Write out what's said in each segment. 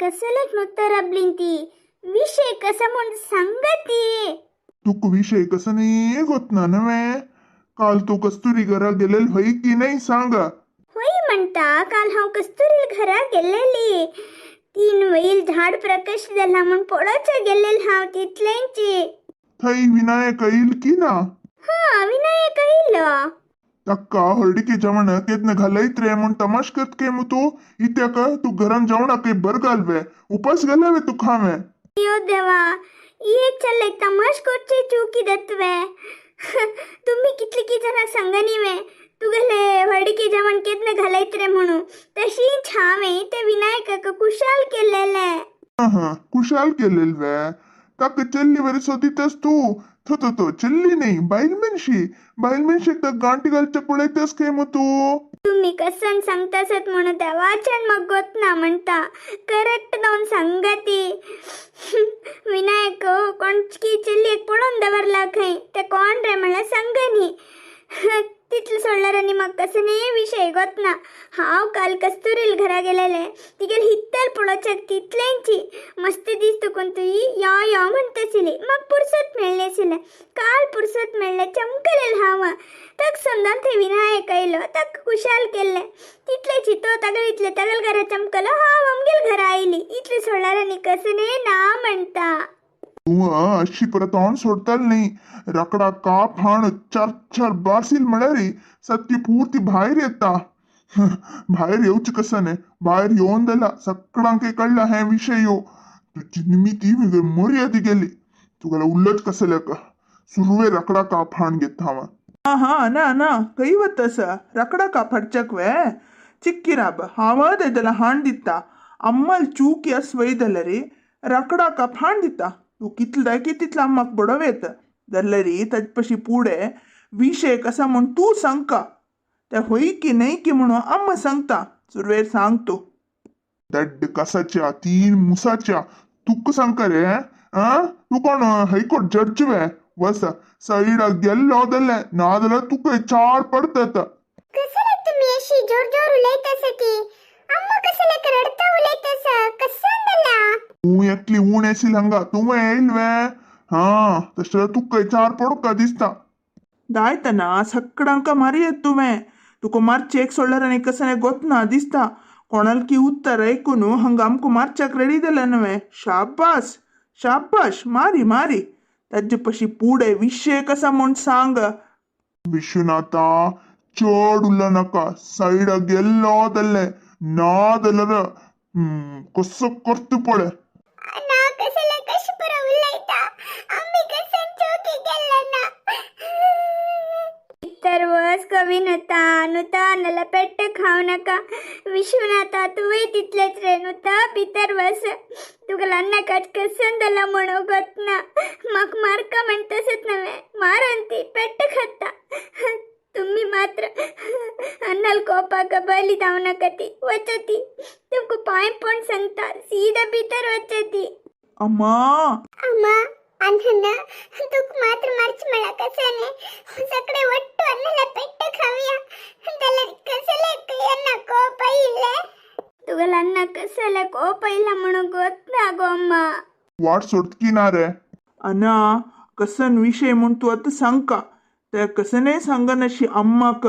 कसलेक नुत्ता राबलीं ती विशय कसा म्हूण सांगा ती. तुक विषय कसं नाही होत ना नव्हे? काल तू कस्तुरी घरा गेलेल होई की नाही सांगा. होय म्हणता, काल हांव कस्तुरी घरा गेलेली. तीन वैल झाड प्रकाश जाला म्हूण पळोवच्या गेलेल हांव तितलेंची. थंय विनायक येईल की ना? हा, विनायक येयलो. ताका हळडीके जेवण केदन घालयत रे म्हूण तमाश करत काय मग तू? इत्याक तू घरान जेवणाक बर घालवे उपास घालावे तू खावे. अयो देवा, एक चल्ले तमाश करचे चुकी दत्वे. तुम्ही कितली की जणांक सांगनी वे तुगेले व्हडकी जेवण केदन घालयत रे म्हणून? तशीच हांवें ते विनायकाक कुशाल केलेले. हा, कुशाल केलेल वे? ताका चल्ली बरी सोदीतस तू. थो थो थो, चल्ली नाही, बायल मनशी. बायल मनशेक गांठी घालच्या पळयतस काय मग तू? तुम्ही कसन सांगतासत म्हणून त्या वाचन मग गोत ना म्हणता. करेक्ट जावन सांगा ती. विनायक कोणकी चेल्ली पळोवन दवरला खंय, ते कोण रे म्हणल्यार सांगा न्ही. तितलें सोडल्यार आनी म्हाका कसले विशय गोत ना. हांव काल कस्तुरील घरा गेलेले तिगेल हित्तल पळोवच्याक तितलेंची मस्त दीस तुकून तुई यो यो म्हणताशिल्ली. म्हाका पुरसत मेळ्ळें आशिल्लें काल, पुरसत मेळ्ळें चमकलेल हांव. ताका समजान थंय विनायक आयलो, ताका खुशाल केल्लें. तितलेंची तो तागेल इतले तागेल घरा चमकलो, हांव आमगेल घरा आयली. इतलें सोडल्यार आनी कसलें ना म्हणटा. तू अशी परत तोंड सोडताल नाही. रकडा काप हाण चार चार बारसील म्हळ्यार सत्य पुर्ती भायर येता. भायर येवचे कसं नाही, भायर येवन दिला सगळ्यांक कळला हे विषय यो. तुझी निमिती वेगळी मर्यादी गेली. तुला उल्लच कसं लेका सुरवे रकडा काप हाण घेत हांव. हा हा, ना ना, खंय वतस रकडा काप हाडच्याक वे? चिक्की राब, हांव तेदला हाण दिता. अम्मल चूक अस वयदलरी रकडा काप हाण दिता. तूं कितले दायकी तितलो अम्माक बडोव येत जाल्यारी ताजे पशी पुढे विशय कसा म्हूण तूं सांगका. ते होय की न्हय की म्हणून अम्मा सांगता. सुरवेर सांग तूं. दड्ड कसाच्या तीन मुसाच्या, तुका सांगका रे? आ, तूं कोण हायकोर्ट जड्ज वे? वस सायडाक गेल्लो जाल्यार, नाजाल्यार तुका चार पडतात. कसले तुम्ही अशी जोर जोर उलयतासा ती? अम्मा कसले रडता उलयतासा? कसं जाला? तूं एकली ऊण येशील हांगा, तूं येयल वे? हा, तशें तुका चार पडूका दिसता. दायतना सगळ्यांका मारी येत तुवें. तुका मारचे एक सोडल्यार आनी कसं गोतना दिसता. कोणालकी उत्तर ऐकून हांगा आमकां मारच्याक रेडी जालें न्हय? शाबास शाबाश, मारी मारी. ताजे पशी पुढे विशय कसा म्हूण सांग. विश्वनाथा, चड उलो नाका. सायडाक गेल्लो जालें, ना जाल्यार कसो करता पळय. ना, कसले कशें पुरो उलयता? आमी कसन चोकी गेल्ले ना. तर वस कवी नुता नुता, नाल्यार पेट्ट खावं नाका. विश्वनाथा, तुवें तितलेच रे. नुता भितर वस. तुका ल्हान कसन जाला म्हणून गोत ना. म्हाका मारका म्हणटासत नव्हे? मारून ती पेट्ट खाता. तुम्ही मात्र अन्नाल कोपाक बली जावं नाका ती. वचती, तुमकां पांय पण सांगता, सीधा भितर वचती. अम्मा. अम्मा, अन्न तुक मात्र मारच म्हळ्यार कसं सगळे ಒಟ್ಟು ಅನ್ನಲ್ಲ ಪೆಟ್ಟ खावया जाल्यार कसले अन्न कोप आयिल्ले तुगेलो अन्न कसले कोप आयला म्हणून गोत ना गो अम्मा. वाट सोडकी ना रे. अना, कसन विशय म्हूण तूं आतां सांगका. ते कसने सांगनाशी अम्माक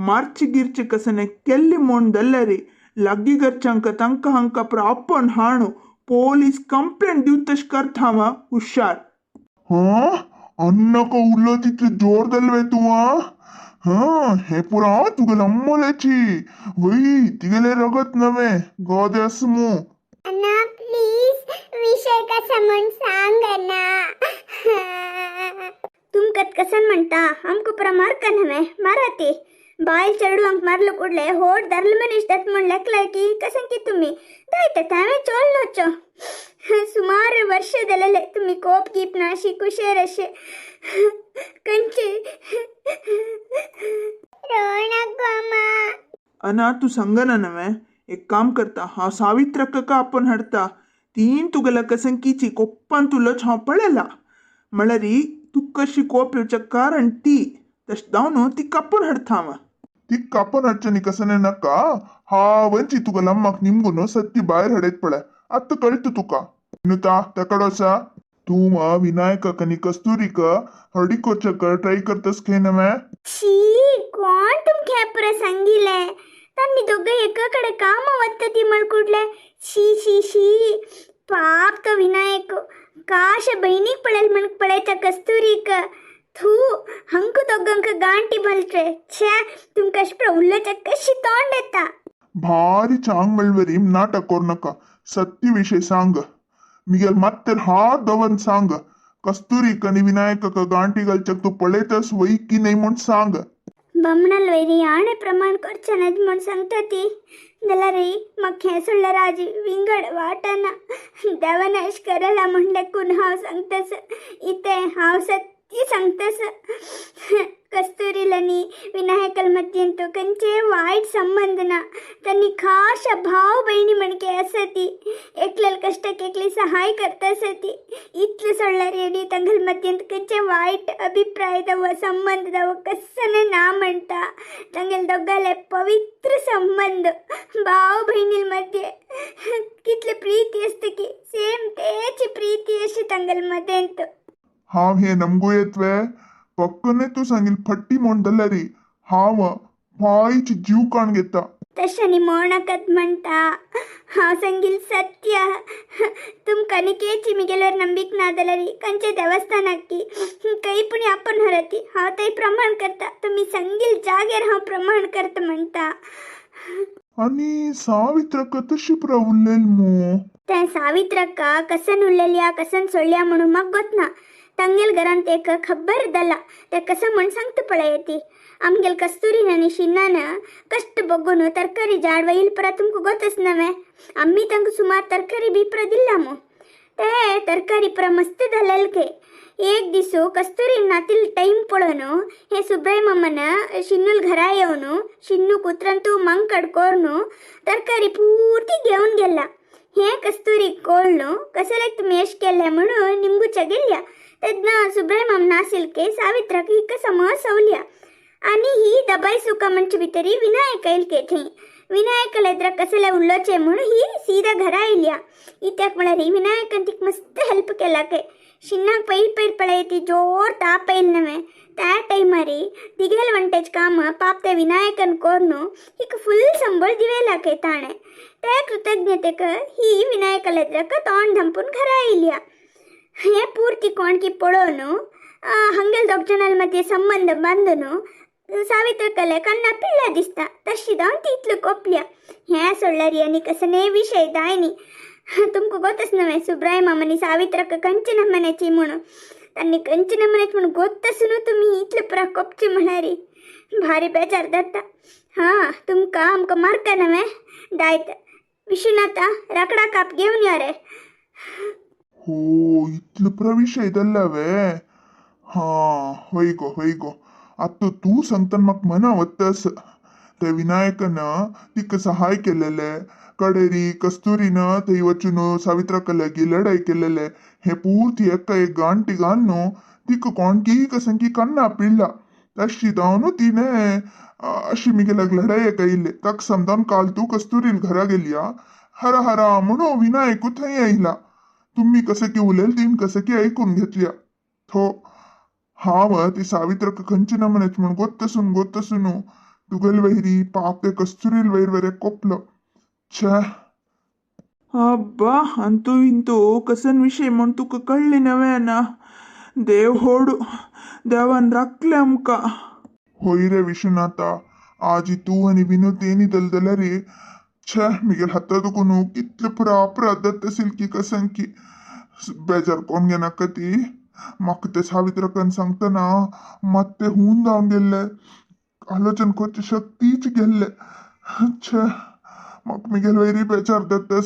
मारची गिरची कसने केल्ली म्हूण जाल्यार लागीं घरच्यांक तांकां हांकां आपोवन हाणू पोलीस कंप्लेंट दिव तशें करता हांव. हुशार. हा, अन्नाका उरलो तितले जोर जाले तूं. हा, हे पुरा तुगेले अम्मल्याची वय, तिगेले रगत नव्हे गदे आसा मू. अण्णा, प्लीज विषय कसा म्हूण सांग ना. तुमकां कसन म्हणटा, आमकां पुरा मारका न्हवे? मारा ती. बायल चेडवांक मारलो कुडले होड दारल मनीस जात म्हूण लेखलाय की कशें की तुमी दायता हांवें चोल नोचो. सुमार वर्ष जालेले तुमी कोप गीप ना अशी कुशेर अशे खंयचे. अना, तूं सांगना नव्हे? एक काम करता हांव, सावित्रक्का आपोवन हाडटा. तीन तुगेल्या कसंकीची कोप्पान तुलोच हांव पळयला. म्हळ्यार तुका कशी कोप येवचें कारण ती. तशें जावन तिका आपोवन हाडटा हांव. तिका आपोवन हाडचें न्ही कसं नाका. हांवची तुगेल्या अम्माक निमगून सत्य भायर हाडयत पळय. आतां कळटा तुका. विनुता तेकडोसा तूं विनायकाक आनी कस्तुरीक हळदी कोरचेक ट्राय करतस खंय नवें. शी, कोण तुमकां पुरा सांगिलें? तांणी दोगां एकाकडे काम वता ती मळकुडले. शी शी शी, पाप तो विनायक काश बहिणीक पळयल म्हण पळयता कस्तुरीक. थू, हंक दोगांक गांठी भलचे. छे, तुमकां अशें उलोवच्याक कशी तोंड येता. भारी चांग मेळवरी नाटक कोरनाका. सत्य विशय सांग मिगेल, मात्तेर हात दवर सांग, कस्तुरीक आनी विनायकाक गांठी घालच्याक तूं पळयतस वय की न्हय म्हूण सांग. बमणल वैरी आणे प्रमाण करचें नात म्हूण सांगता ती. जाल्यार म्हाका हें सोडल्यार आजी विंगड वाटना. देवान अशें करला म्हण लेखून हांव सांगतास इतें. हांव सत्य सांगतास, कस्तुरील आनी विनायकल मध्यंत खंयचे वायट संबंद ना. तांणी खास भाव भयणी म्हणके आसा ती. एकल्याल कश्टाक एकली सहाय करता आसा ती. इतलें सोडल्यार आनी तांगेले मध्यंत खंयचे वायट अभिप्राय दव संबंद दव कसने ना म्हणटा. तांगेले दोगांले पवित्र संबंद, भाव भयणी मध्ये कितले प्रीती आसता की सेम तेची प्रीती अशी तांगेले मध्यंत. हांव हे नमगो येतवे पक्कने तूं सांगील फट्टी म्हूण जाल्यार हांव पायची जीव काण घेता. तशें न्ही म्हणनाकात म्हणटा, हांव सांगील सत्य. तुमकां आनी केची मिगेल्यार नंबीक ना जाल्यार खंयच्या देवस्थानाक की खंय पूण आपूण हरती, हांव थंय प्रमाण करता. तुमी सांगील जाग्यार हांव प्रमाण करता म्हणटा. आनी सावित्रक तशी पुरा उरलेल मू? तें सावित्रक्का कसन उरलेल्या कसन सोडल्या म्हणून म्हाका गोतना. तांगेल घरांत एक खबर दला ते कसं म्हण सांगता पळय ती. आमगेल कस्तुरीन आनी शिन्नान कश्ट बग्गून तरकारी झाड वयल परा तुमकां गोतच नवें. आमी तांकां सुमार तरकारी बी पुरा दिल्ला मू. ते तरकारी पुरा मस्त जालेल खे. एक दिसू कस्तुरीन नातील टायम पळोवन हे सुब्राय मामान शिन्नूल घरा येवन शिन्नू कुत्रांतू मंकड कोरून तरकारी पूर्ती घेवन गेला. हे कस्तुरी कोळ्ळू कसल्याक तुमी एश केलें म्हणून निमगुच्या गेल्या तेन्ना सुब्राय माम नासिल्के सावित्राक हिका समज सवल्या. आनी ही दबाय सुका म्हणचे भितरी विनायक येयल के थंय. विनायकाला एद्रा कसले उलोवचें म्हणून ही सीधा घरा येयल्या. इत्याक म्हळ्यार ही विनायकान तिका मस्त हेल्प केला के. शिन्नाक पयर पयर पळय ती जोर ताप येयल नवें, त्या टायमारी तिगेल वंटेच काम पाप त्या विनायकान कोरून हिका फुल संबळ दिवेला के ताणें. त्या कृतज्ञतेक ही विनायकाला एद्राक तोंड धंपून घरा येयल्या. हे पूर्ती कोणकी पळोवन हंगेल दोग जणां मध्ये संबंध बांदून सावित्रकले कन्ना पिल्ला दिसता. तशी जावन ती इतलो कोपल्या. हें सोडल्यार आनी कसले विशय जायनी. तुमकां गोतच नवें सुब्राय मामानी सावित्राक कंचे नमनाची म्हणून. तांणी कंचे नमनाची म्हणून गोतच न्हू तुमी इतले पुरा कोपचे म्हळ्यार भारी बेजार जाता. हां, तुमकां आमकां मारता नवें दायत. विश्वनाथा, राकडा काप घेवन यो रे. हो, इतलो पुरा विशय जाल्ला वे. हा, हय गो हय गो, आतां तूं सांगतना म्हाका मना वत्तस. त्या विनायकान तिका सहाय केलेले, कडेरी कस्तुरीन थंय वचून सावित्राक लागीं लढाई केलेले, हे पूर्ती एका एक गांठी घालून तिका कोणकी कसंकी कन्ना पिडला. तशी जावन तिणें अशी मिगेल्याक लढायेक आयिल्ले. ताका समजावन काल तूं कस्तुरील घरा गेल्या, हरा हरा म्हणून विनायकू थंय आयला. तुम्ही कसं की उलयल तीन कसं की ऐकून घेतल्या. थो हांव ती सावित्रक खंयची नमनेच म्हूण गोत्तसून गोत्तसून तुगेल वैरी पाप ते कस्तुरील वैर वरे कोपलो. छे. अब्बा, अंतू इंतू कसन विशय म्हूण तुका कळ्ळें नवें ना. देव होडू, देवान राखलें आमकां. होय रे विश्वनाथा, आजी तूं आनी विनोद तेनी दल जाल्यार रे छे, मिगेल हाता दुखून कितले पुरा अपराध जाता सिल्की कसंकी की बेजार कोण घेनाका ती. म्हाका ते सावित्रकान सांगतना मात ते हून जावन गेल्ले, आलोचन करची शक्तीच गेल्ले. छे, म्हाका मिगेल वैरी बेजार जाता.